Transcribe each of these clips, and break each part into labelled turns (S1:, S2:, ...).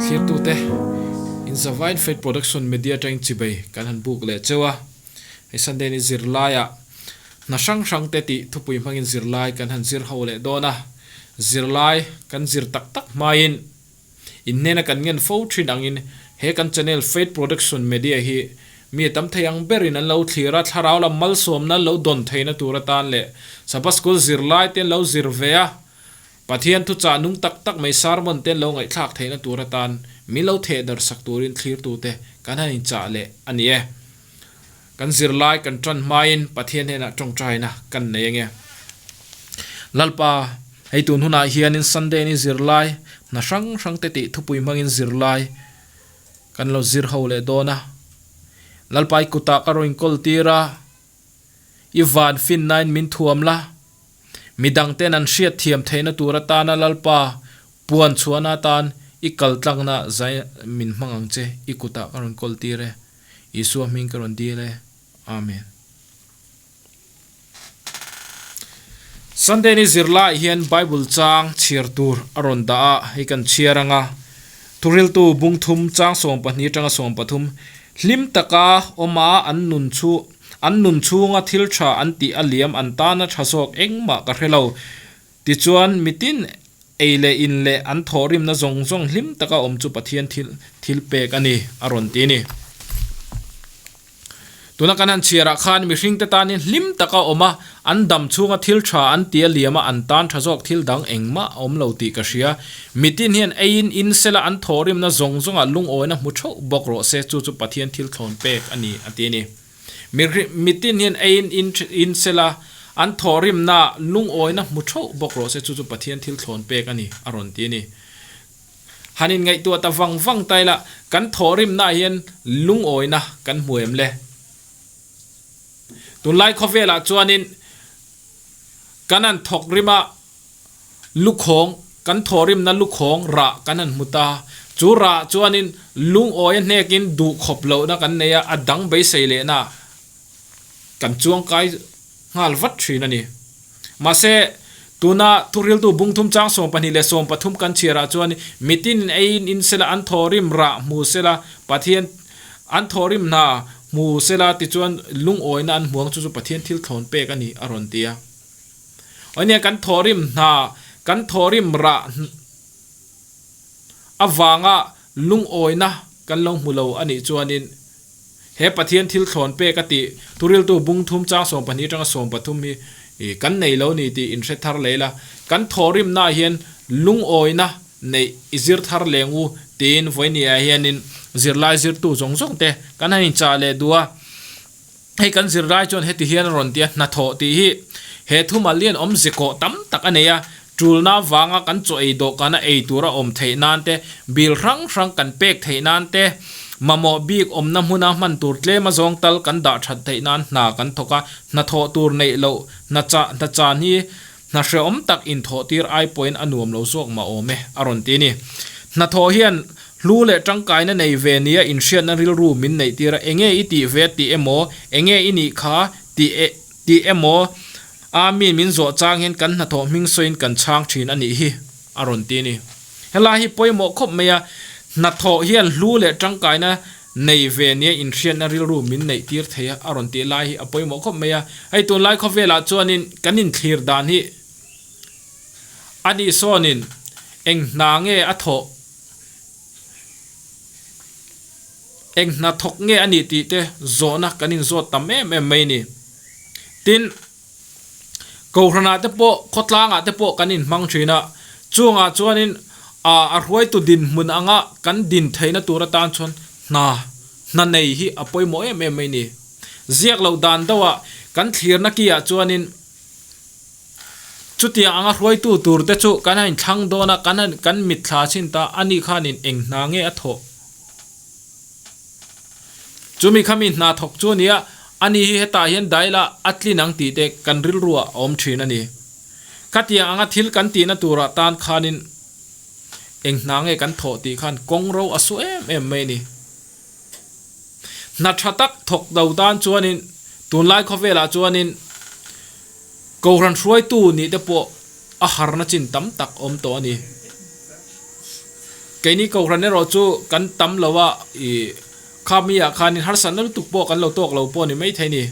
S1: Thlirtute in Zavine Faith Production Media atangin chibei kan han buk leh cheu a. Hei Sunday ni zirlaiah hna hrang hrang te tih thupui hmangin zirlai kan han zir ho leh dawn a. Zirlai kan zir tak tak hmain In hnena kan ngen fo thin angin he kan channel Faith Production Media hi mi a tam thei ang berin an lo thlir a, thlarau lam malsawmna an lo dawn theihna tur atan leh Sabbath School zirlai te an lo zir ve a, Pathian thuchah nung tak tak mai sermon te an lo ngaihthlak theihna tur atan min lo theh darh sak turin thlirtute kan han inchah leh a ni e. Kan zirlai kan tan hmain Pathian hnenah tawngtaina kan nei ange. Lalpa, hei tun hunah hianin Sunday ni zirlai hna hrang hrang te tih thupui hmangin zirlai kan lo zir ho leh dawn a. Lalpa i kutah ka rawn inkawl tir a, i van finnain min thuam la, midangten an hriat thiam theihna tur atana Lalpa puan chhuahna atan i kaltlakna zai min hmang ang che, i kutah ka rawn kawl tir e. Isua hming ka rawn dil e. Amen. Sunday ni zirlaiah hian Bible chang chhiar tur a rawn dah a, hei kan chhiar anga Thuriltu bung thum chang 12 atanga 13 hlim taka awma an nun chu an nun chhunga thil tha an tih a liam an tana tha zawk engmah ka hre lo. Tichuan mitin Ei leh in leh an thawhrimna zawng zawng hlim taka awm chu Pathian thil thil pek a ni, a rawn ti a ni. Tuna kan han chhiarah khan mihringte tanin hlim taka awm a, an dam chhunga thil tha an ti a liam a, an tan tha zawk thil dang engmah a awm lo tih ka hria. Mitin hian eiin in sela an thawhrimna zawng zawngah lungawina hmu theuh bawk rawh se, chu chu Pathian thil thlawn pek a ni, a ti a ni. Mitin hian eiin in sela, an thawhrimna lungawina hmu theuh bawk rawh se, chu chu Pathian thil thlawn pek a ni, a rawn ti a ni. Han inngaihtuah ta vang vang ta ila, kan thawhrimnaah hian lungawina kan hmu em le? Tunlai khawvelah chuanin kan han thawk rim a, Lukhawng, Kan thawhrimna lukhawng rah kan han hmu ta. Chu rah chuanin lungawi a hnekin duhkhawp lohna kan nei a, a dang beisei lehna kan chuangkai nghal vat thin a ni. Mahse, tuna thuriltu bungthum chang 12 leh 13 kan chhiarah chuan mitin eiin in sela an thawhrim rah hmu sela Pathian an thawhrim hna hmu sela tichuan lungawina an hmuang chu chu Pathian thil thlawn pek a ni a rawn ti a. Ania kan thawhrim hna, kan thawhrim rah avanga lungawina kan lo hmu lo a nih chuanin he Pathian thil thlawn pek a tih thuriltu bung thum chang 12 atanga 13 hi kan nei lo ni tih in hre thar leh ila. Kan thawhrimnaah hian lungawina neih i zir thar leng u tiin vawinia hianin zirlai zirtu zawng zawng te kan han inchah leh duh a. Hei kan zirlai chuan heti hian a rawn ti a, hnathawh tih hi he thumal lian awmze kawh tam tak a nei a, tulna avanga kan chaw ei dawhkana ei tura awm theih nan te, bill hrang hrang kan pek theih nan te, mamawh bik awmna hmuna hman tur tlem a zawng tal kan dah that theih nan hna kan thawk a, hnathawh tur neih loh hna chah hna chan hi hna hrehawm tak inthawh tir ai pawhin a nuam lo zawk mah awm e, a rawn ti a ni. Hnathawh hian Hlu leh tangkaina nei ve nia inhriatna rilru min neih tir a, enge i tih ve tih emaw, enge i nih kha tih e tih emaw a mi min zawh chang hian kan hnathawh hming sawiin kan chhang thin a nih hi, a rawn ti a ni. Helai hi pawimawh khawp mai a, hnathawh hian hlu leh tangkaina nei ve nia inhriatna rilru min neih tir thei a, a rawn tih lai hi a pawimawh khawp mai a. Hei tunlai khawvelah chuanin kan inthlir dan hi a nih sawnin eng hna nge a thawh? Eng hna thawk nge a nih tih te zawhna kan inzawt tam em em mai a ni. Tin, Kohhranah te pawh, khawtlangah te pawh kan inhmang thin a, chungah chuanin a hruaitu dinhmun anga kan din theihna tur atan chuan hna hna nei hi a pawimawh em em mai a ni. Ziak loh dan deuhah kan thlirna kiah chuanin, Chutiang anga hruaitu tur te chu kan han inthlang dawn a, kan han kan mitthla chin ta a ni khanin eng hna nge a thawh? Chumi kha mi hna thawk chu a ni a, ani hi hetah hian daila a tlin ang tih te kan rilruah a awm thin a ni. Khatiang anga thil kan tihna turah tan khanin eng hna nge kan thawh tih khan kawng ro a su em em mai a ni. Hna tha tak thawk do tan chuanin tunlai khawvelah chuanin Kohhran hruaitu nih te pawh a harna chin tam tak awm tawh a ni. Keini Kohhran erawh chu kan tam lo a, ih khami ah khanin harsatna lutuk pawh kan lo tawk lo pawh a ni maithei a ni.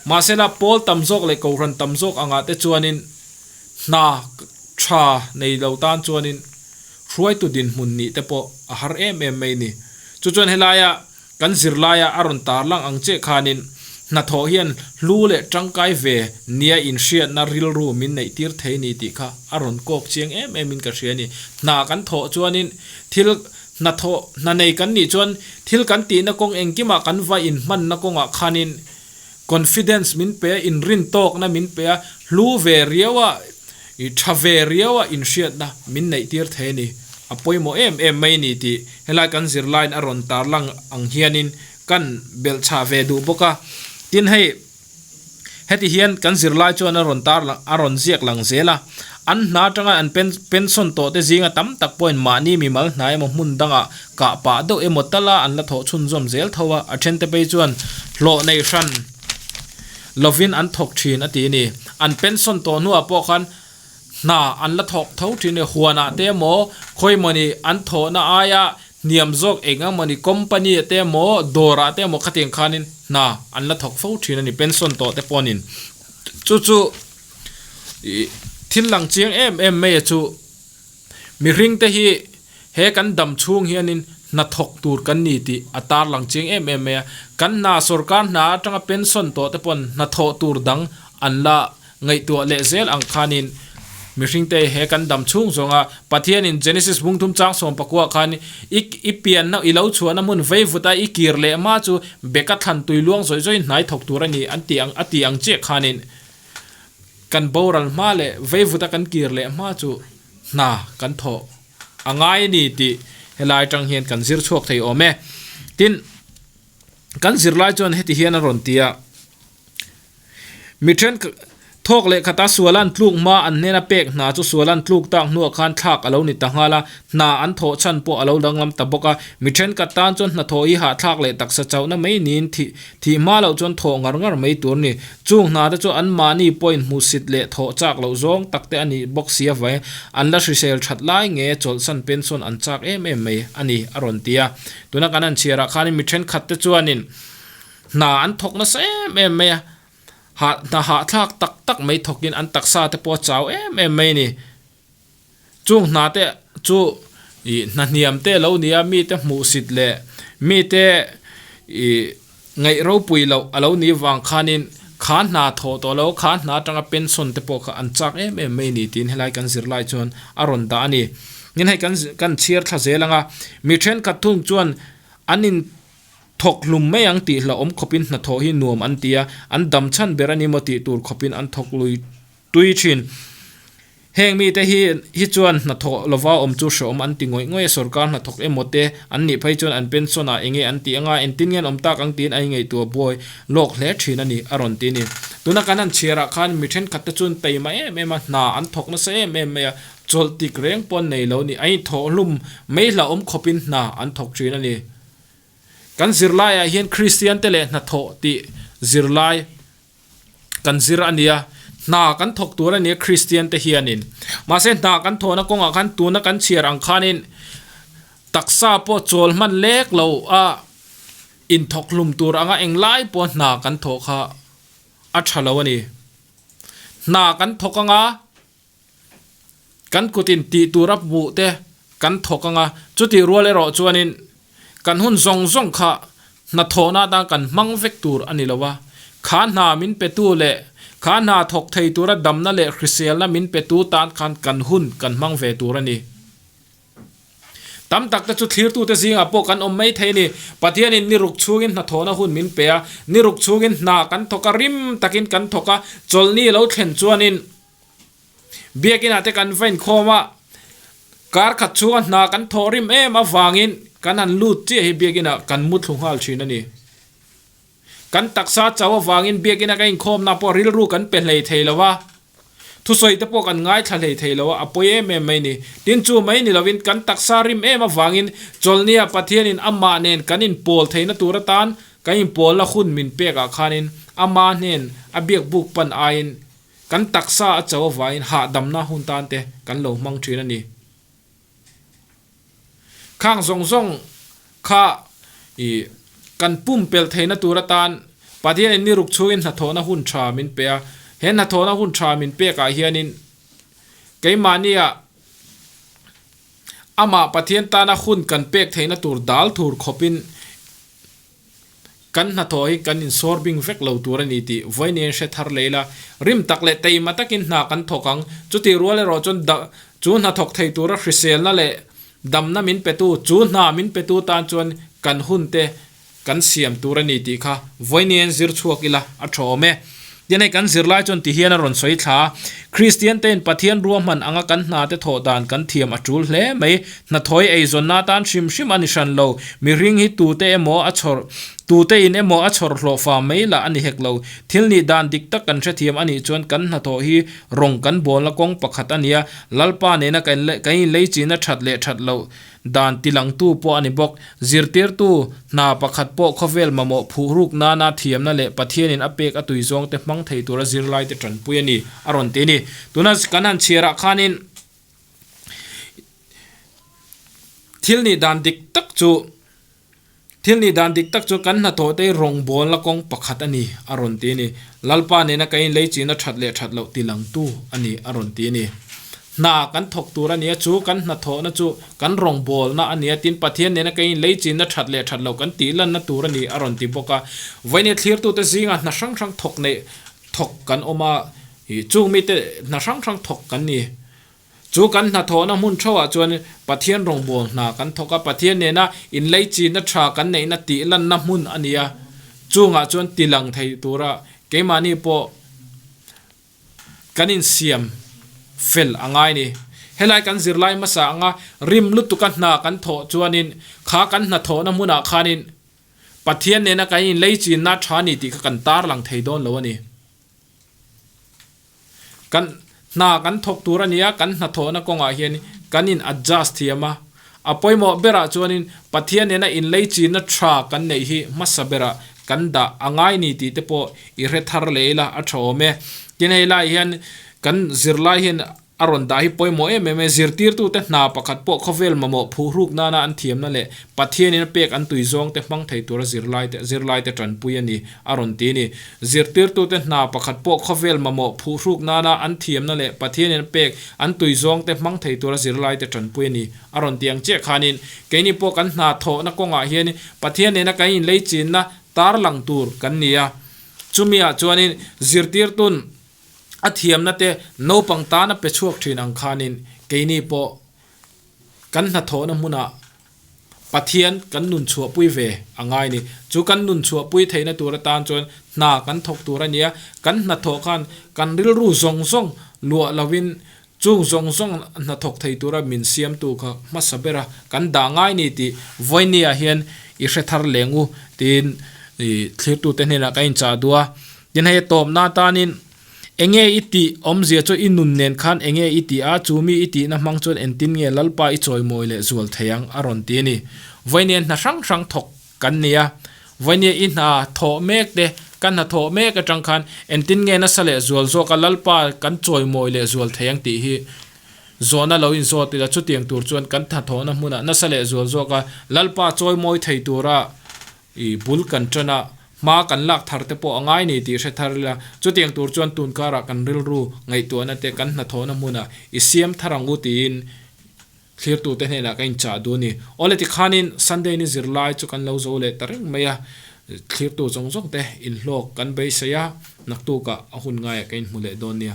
S1: Mahsela pawl tam zawk leh Kohhran tam zawk angah te chuanin hna tha nei lo tan chuanin hruaitu dinhmun nih te pawh a har em em mai a ni. Chu chuan helaia Kan zirlaia a rawn tarlang ang che khanin hnathawh hian hlu leh tangkai ve nia inhriatna rilru min neih tir thei ni tih kha a rawn kawk chiang em em in ka hria a ni. Hna kan thawh chuanin thil hnathawh hna nei kan nih chuan thil kan tihna kawng engkimah kan va inhmanna kawngah khanin Confidence min pe a, inrintawkna min pe a, hlu ve riau a, i tha ve riau a inhriatna min neih tir thei a ni. A pawimawh em em mai a ni tih helai kan zirlaiin a rawn tarlang ang hianin kan belhchhah ve duh bawk a. Tin hei heti hian kan zirlai chuan a rawn tarlang a rawn ziak lang zel a, an hna atanga an pension tawh te zinga tam tak pawhin mahni mimal hna emaw hmun dangah Kah pah deuh emaw tala an la thawh chhunzawm zel tho a, a thente phei chuan hlawh nei hran lovin an thawk thin a ti a ni. An pension tawh hnuah pawh khan hna an la thawk tho thin a ni. Huanah te emaw khawimawni an thawhna aia hniam zawk eng emawni company ah te emaw dawrah te emaw khatiang khanin hna an la thawk fo thin a ni pension tawh te pawhin. Chu chu ih thil lang chiang em em mai a chu. Mihringte hi he kan dam chhung hianin hna thawk tur kan ni tih a tarlang chiang em em mai a. Kan hna sorkar hna atanga pension tawh te pawn hna thawh tur dang an la ngaihtuah leh zel ang khanin mihringte he kan dam chhung zawnga Pathianin Genesis bungthum chang 14 khan i i pianna i lo chhuahna hmun vei vut a i kir leh hma chu beka thlan tui luang zawih zawih hnai thawk tur a ni an tih ang a tih ang chiah khanin Kan boral hma leh veivuta kan kir leh hma chu hna kan thawh a ngai a ni tih helai atang hian kan zir chhuak thei awm e. Tin, kan zirlai chuan heti hian a rawn ti a, Mi then thawk leh khata sual an tluk hma an hnena pek hna chu sual an tluk tak hnuah khan thlak a lo ni ta nghal a, hna an thawh chhan pawh a lo danglam ta bawk a. Mi thenkhat tan chuan hnathawh hi hahthlak leh taksa chauhna mai niin thih thih hma loh chuan thawh ngar ngar mai tur a ni. Chung hna te chu anmahni pawhin hmuhsit leh thawh chak loh zawng tak te a nih bawk si avangin an la hrisel that lai nge chawlhsan pension an chak em em mai a ni a rawn ti a. Tuna kan han chhiarah khanin mi thenkhat te chuanin hna an thawk nasa em em mai a, hah hna hahthlak tak tak mai thawkin an taksa te pawh a chau em em mai a ni. Chung hna te chu ih hna hniam te lo nia mite hmuhsit leh mite ih ngaih ropui loh a lo nih vang khanin kha hna thawh tawh lo kha hna atanga pension te pawh kha an chak em em mai a ni tiin helai kan zirlai chuan a rawn dah a ni. Tin hei kan kan chhiar thla zel ang a, mi thenkhat thung chuan an in thawk hlum mai ang tih hlauhawm khawpin hnathawh hi nuam an ti a, an dam chhan ber a ni maw tih tur khawpin an thawk lui tui thin. Heng mite hi hi chuan hnathawh lova awm chu hrehawm an ti ngawih ngawih a, sorkar hnathawk emaw te an nih phei chuan an pension ah enge an tih anga engtin nge an awm tak ang tiin a ingaihtuah buai lawk hle thin a ni a rawn ti a ni. Tuna kan han chhiar ah khan mi thenkhat te chuan taima em em a, hna an thawk nasa em em mai a, chawlh tik reng pawh an nei lo a ni, an inthawh hlum mai hlauhawm khawpin hna an thawk thin a ni. Kan zirlai ah hian Kristian te leh hnathawh tih zirlai kan zir a nia, hna kan thawk tur a nia Kristian te hianin. Mahse hna kan thawhna kawngah khan tuna kan chhiar ang khanin taksa pawh chawl hman lek lo a inthawk hlum tur anga englai pawh hna kan thawh kha a tha lo a ni. Hna kan thawk anga. Kan kutin tih tur a hmuh te kan thawk ang a, chutih rual erawh chuanin kan hun zawng zawng kha hnathawhna atan kan hmang vek tur a ni lo a, kha hna min petu leh kha hna thawk thei tura damna leh hriselna min petu tan khan kan hun kan hmang ve tur a ni. Tam tak te chu thlirtute zingah pawh kan awm mai thei a ni. Pathianin ni ruk chhungin hnathawhna hun min pe a, ni ruk chhungin hna kan thawk a, rim takin kan thawk a, chawlhni lo thlen chuanin Biakinah te kan va inkhawm a, kar khat chhunga hna kan thawh rim em avangin kan han lut chiah hi biakinah kan mu thlu nghal thin a ni. Kan taksa chau avangin biakina kan inkhawmna pawh rilru kan pe hlei thei lo a, thusawi te pawh kan ngaithla hlei thei lo a, a pawi em em mai ni. Tin chu mai ni lovin kan taksa rim em avangin chawlhnia Pathianin amah nen kan inpawl theihna tur atan kan inpawlna hun min pekah khanin ama hnen a biakbuk pan aiin Kan taksa a cho avangin hahdamna hun tan te kan lo hmang thin a ni. Khang zawng zawng kha i kan pumpelh theihna tur atan Pathianin ni ruk chhungin hnathawhna hun tha min pe a. He hnathawhna hun tha min pekah hianin keimahnia amah Pathian tana hun kan pek theihna tur dal thur khawpin Kan hnathawh hi kan insawr bing vek lo tur a ni tih vawiin hre thar leh ila, rim tak leh teima takin hna kan thawk ang. Chutih rual erawh chuan chu hnathawk thei tura hriselna leh damna min petu, chu hna min petu tan chuan kan hun te kan siam tur a ni tih kha vawiin zir chhuak ila a tha awm e. Tin hei kan zirlai chuan ti hian a rawn sawi thla a, Kristian tein Pathian ruahman anga kan hna te thawh dan kan thiam a tul hle mai. Hnathawi eizawnna atan hrim hrim a ni hran lo. Mihring hi tute emaw a chhawr, tute in emaw a chhawr hlawh fa mai lah a ni hek lo. Thil nih dan dik tak kan hrethiam a nih chuan kan hnathawh hi rawng kan bawlna kawng pakhat a nia. Lalpa nena kan inleichina that leh that loh Dan tilangtu pawh a ni bawk. Zirtirtu hna pakhat pawh khawvel mamawh phuhruk nana thiamna leh Pathianin a pek a tui zawngte hmang thei tura zirlaite tanpui a ni, a rawn ti a ni. Tuna kan han chhiarah khanin thil nih dan dik tak chu Thil nih dan dik tak chu kan hnathawh te hi rawngbawlna kawng pakhat a ni, a rawn ti a ni. Lalpa nena kan inlei china that leh that loh tilangtu a ni, a rawn ti a ni. Hna kan thawk tur a ni a, chu kan hnathawhna chu kan rawngbawlna a ni a, tin Pathian nena kan inlei china that leh that loh kan tihlanna tur a ni, a rawn ti bawk a. Vawiin thlirtute zingah hna hrang hrang thawk neih thawk kan awm a, chung mite hna hrang hrang thawk kan ni. Chu kan hnathawhna hmun theuhah chuan Pathian rawngbâwl hna kan thawk a, Pathian nena inleichînna ṭha kan neihna tih lanna hmun a ni a, chungah chuan tilang thei tura keimahni pawh kan insiam fel a ngai ni. Helai kan zirlai hmasa anga rim lutuka hna kan thawh chuanin kha kan hnathawhna hmunah khanin Pathian nena kan inleichînna ṭha ni tih kha kan tarlang thei dawn lo a ni. Kan hna kan thawk tur a nia, kan hnathawhna kawngah hian kan in adjust thiam a. A pawimawh berah chuanin Pathian nena inleichinna tha kan neih hi hmasa berah kan dah a ngai ni tih te pawh i hre thar leh ila a tha awm e. Tin hei lai hian kan zirlai hian A rawn dah hi pawimawh em em e, zirtirtute hna pakhat pawh khawvel mamawh phuhruk nana an thiamna leh Pathianin a pek an tui zawngte hmang thei tura zirlaite zirlaite tanpui a ni, a rawn ti a ni. Zirtirtute hna pakhat pawh khawvel mamawh phuhruk nana an thiamna leh Pathianin a pek an tui zawngte hmang thei tura zirlaite tanpui a ni, a rawn ti ang chiah khanin keini pawh kan hna thawhna kawngah hian Pathian nena kan inleichinna tarlang tur kan ni a, chumiah chuanin zirtirtun A thiamna te naupang tana pe chhuak thin ang khanin keini pawh kan hnathawhna hmunah Pathian kan nun chhuahpui ve a ngai ni. Chu kan nun chhuahpui theihna tur atan chuan hna kan thawk tur a nia. Kan hnathawh khan kan rilru zawng zawng luah lovin chung zawng zawng hnathawk thei tura min siamtu kha hmasa bera kan dah ngai ni tih vawinia hian i hre thar leng u tiin thlirtute hnenah ka inchah duh a. Tin hei a tawpna atanin enge i tih awmzia chu i nun nen khan enge i tih a, chu mi i tihna hmang chuan entin nge Lalpa i chawimawi leh zual thei ang a rawn ti a ni. Vawinia hna hrang hrang thawk kan ni a, vawinia i hna thawh mek te ka hna thawh mek atang khan entin nge nasa leh zual zawka Lalpa kan chawimawi leh zual thei ang tih hi zawhna lo inzawt ila chutiang tur chuan kan hnathawhna hmunah nasa leh zual zawka Lalpa chawimawi thei tura I bul kan tan a, hma kan lak thar te pawh a ngai ni tih hre thar ila, chutiang tur chuan tun karah kan rilru ngaihtuahna te kan hnathawhna hmunah i siam thar ang u tiin thlirtute hnenah ka inchah duh a ni. Awle tikhanin Sunday ni zirlai chu kan lo zo leh ta reng mai a, thlirtu zawng zawng te inhlawk kan beisei a, naktukah a hun ngaiah ka inhmu leh dawn nia.